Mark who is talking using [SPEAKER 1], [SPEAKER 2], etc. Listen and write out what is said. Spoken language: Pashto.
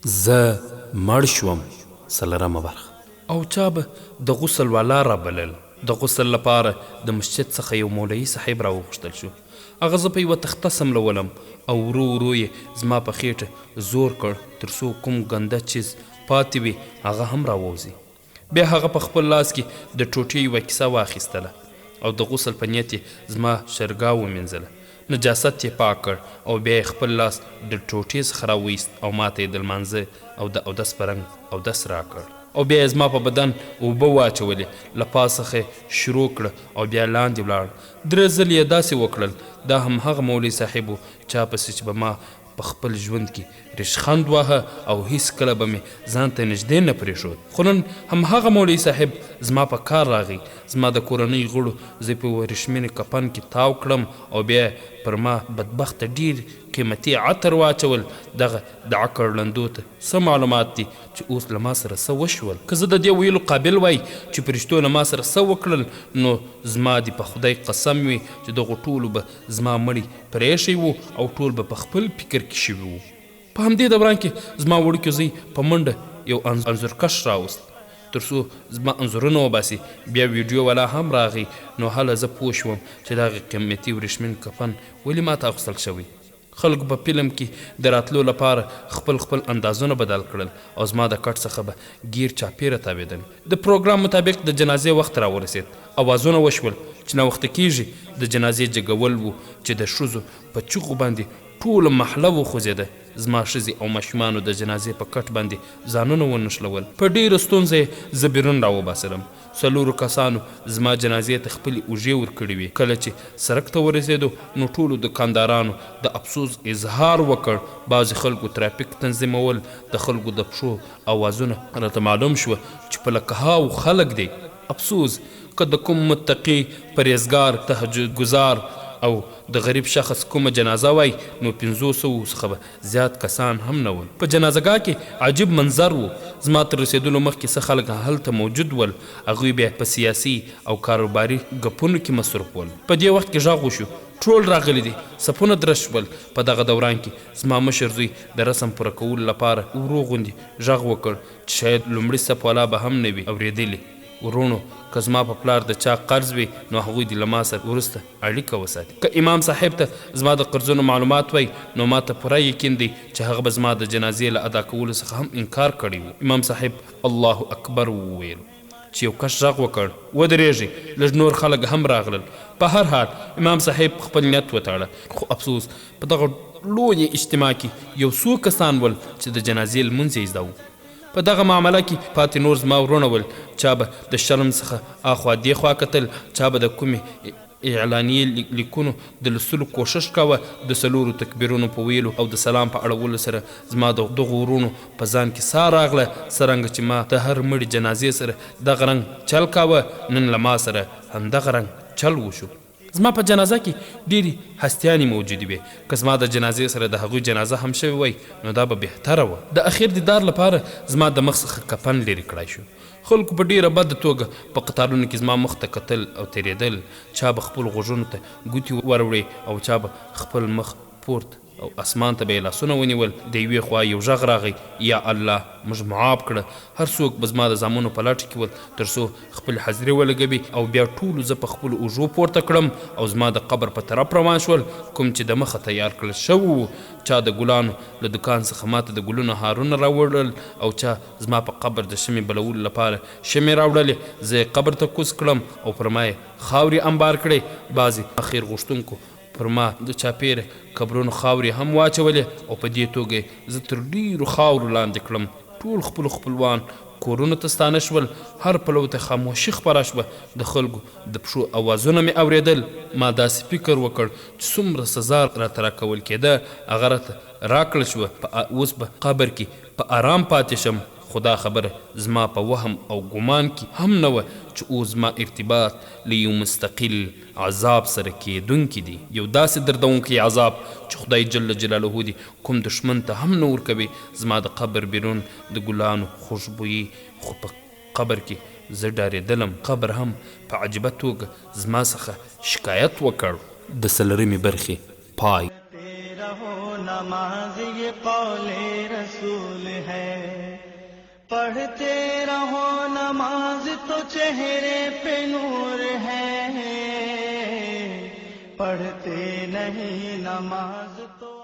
[SPEAKER 1] زه مړ شوم څلورمه برخه. او چا به د غسل والا رابلل. د غسل لپاره د مسجد څخه یو مولوي صاحب راوغوښتل شو. هغه زه په یوه تخته څملولم او ورو ورو یې زما په خېټه زور کړ تر څو کوم ګنده چیز پاتې وي هغه هم راووځي. بیا هغه په خپل لاس کې د ټوټې یوه کیسه واخیستله او د غسل په نیت یې زما شرګاه ومینځله، نجاست یې پاک کړ او بیا یې خپل لاس د ټوټې څخه راوایست او ماته یې د لمانځه او د اودس په رنګ اودس راکړ. او بیا یې زما په بدن اوبه واچولې، له پاس څخه یې شروع کړه او بیا لاندې ولاړ، درې ځلې یې داسې وکړل، دا هم هغه مولوي صاحب و چا پسې چې به ما په خپل ژوند کې ریشخند واهه او هیڅکله به مې ځان ته نږدې نه پرېښود. خو نن همهغه مولوي صاحب زما په کار راغی، زما د کورنۍ غړو زه په یوه ریښمیني کفن کې تاو کړم او بیا یې پر ما بدبخته ډېر قیمتي عطر واچول، دغه د عقل ړندو ته څه معلومات دي چې اوس له ما سره څه وشول؟ که زه د دې ویلو قابل وای چې فرشتو له ما سره څه وکړل نو زما دې په خدای قسم وي چې دغو ټولو به زما مړی پرېښی وو او ټول به په خپل فکر کې شوي وو. په همدې دوران کې زما وړوکي زوی په منډه یو انځورکش راوست تر څو زما انځورونه وباسي، بیا ویډیو والا هم راغی نو هله زه پوه شوم چې دغه قیمتي وریښمین کفن ولې ماته اغوستل شوی. خلکو په فلم کې د راتلو لپاره خپل خپل اندازونه بدل کړل او زما د کټ څخه به ګیر چاپیره تاویدل. د پروګرام مطابق د جنازې وخت راورسید، اوازونه وشول چې ناوخته کیږي، د جنازې جګول وو چې د ښځو په چیغو باندې ټوله محله وخوځیده، زما ښځې او ماشومانو د جنازې په کټ باندې ځانونه ونښلول، په ډیره ستونزه یې زه بیرون راوباسلم. څلورو کسانو زما جنازې ته خپلې اوږې ورکړې وې. کله چې سرک ته ورسېدو نو ټولو دوکاندارانو د افسوس اظهار وکړ. بعضې خلکو ترافیک تنظیمول، د خلکو د پښو اوازونه راته معلوم شوه چې په لکهاوو خلک دی. افسوس که د کوم متقي، پرهېزګار، تهجد ګزار او د غریب شخص کومه جنازه وای نو پنځو سوو څخه به زیات کسان هم نه ول. په جنازه ګاه کې عجیب منظر وو. زما تر رسېدلو مخکې څه خلک هلته موجود ول. هغوی بیا په سیاسي او کاروباري ګپونو کې مصروف ول. په دې وخت کې غږ وشو، ټول راغلي دي. صفونه درست شول. په دغه دوران کې زما مشر زوی د رسم پوره کولو لپاره ورو غوندې غږ وکړ چې شاید لومړي صف والا به هم نه وي اورېدلي، وروڼو! که زما په پلار د چا قرض وي نو هغوی دې له ما سره وروسته اړیکه وساتي. که امام صاحب ته زما د قرضونو معلومات وای نو ماته پوره یقین دی چې هغه به زما د جنازې له ادا کولو څخه هم انکار کړی وو. امام صاحب الله اکبر وویلو چې یو کس غږ وکړ، ودرېږئ! لږ نور خلک هم راغلل. په هر حال امام صاحب خپل نیت وتاړه. خو افسوس په دغه لویه اجتماع کې یو څو کسان ول چې د جنازې لمونځ یې زده وو. په دغه معامله کې پاتې نور زما وروڼه ول، چا به د شرم څخه اخوا دېخوا کتل، چا به د کومې اعلانیې لیکونو د لوستلو کوښښ کاوه، د څلورو تکبیرونو په ویلو او د سلام په اړولو سره زما د دغو وروڼو په ځان کې ساه راغله، څرنګه چې ما د هر مړي جنازې سره دغه رنګ چل کاوه، نن له ما سره همدغه رنګ چل وشو. زما په جنازه کې ډېرې هستیانې موجودې وې، که زما د جنازې سره د هغوی جنازه هم شوې وای نو دا به بهتره وه. د اخر دیدار لپاره زما د مخ څخه کفن لرې کړای شو. خلکو په ډېره بده توګه په قطارونو کې زما مخ ته کتل او تېرېدل، چا به خپلو غوږونو ته ګوتې وروړې او چا به خپل مخ پورته او اسمان ته به یې لاسونه ونیول، د یوې خوا یو غږ راغی، یا الله! موږ معاف کړه. هر څوک به زما د زامنو په لټه کې ول تر څو خپلې حاضري ولګوي او بیا ټولو زه په خپلو اوږو پورته کړم او زما د قبر په طرف روان شول کوم چې دمخه تیار کړل شوي وو. چا د ګلانو له دوکان څخه ماته د ګلونو هارونه راوړل او چا زما په قبر د شمعې بلولو لپاره شمعې راوړلې. زه یې قبر ته کوز کړم او پر ما یې خاورې انبار کړې. بعضې خیر غوښتونکو پر ما د چاپېره قبرونو خاورې هم واچولې او په دې توګه یې زه تر ډېرو خاورو لاندې کړم. ټول خپلو خپلوان کورونو ته ستانه شول، هر پلو ته خاموشي خپره شوه، د خلکو د پښو اوازونه مې اورېدل، ما داسې فکر وکړ چې څومره سزا راته راکول کېده هغه راته راکړل شوه، په اوس به قبر کې په ارام پاتې شم، خو دا خبره زما په وهم او ګومان کې هم نه وه چې اوس زما ارتباط له یو مستقل عذاب سره کېدونکي دي، یو داسې دردونکی عذاب چې خدای جل جلاله دې کوم دښمن ته هم نه ورکوي، زما د قبر بیرون د ګلانو خوشبویي خو په قبر کې زه ډارېدلم، قبر هم په عجیبه توګه زما څخه شکایت وکړ. د څلورمې برخې پای.
[SPEAKER 2] रहो नमाज ये कौले रसूल है। पढ़ते रहो नमाज तो चेहरे पे नूर है, पढ़ते नहीं नमाज तो।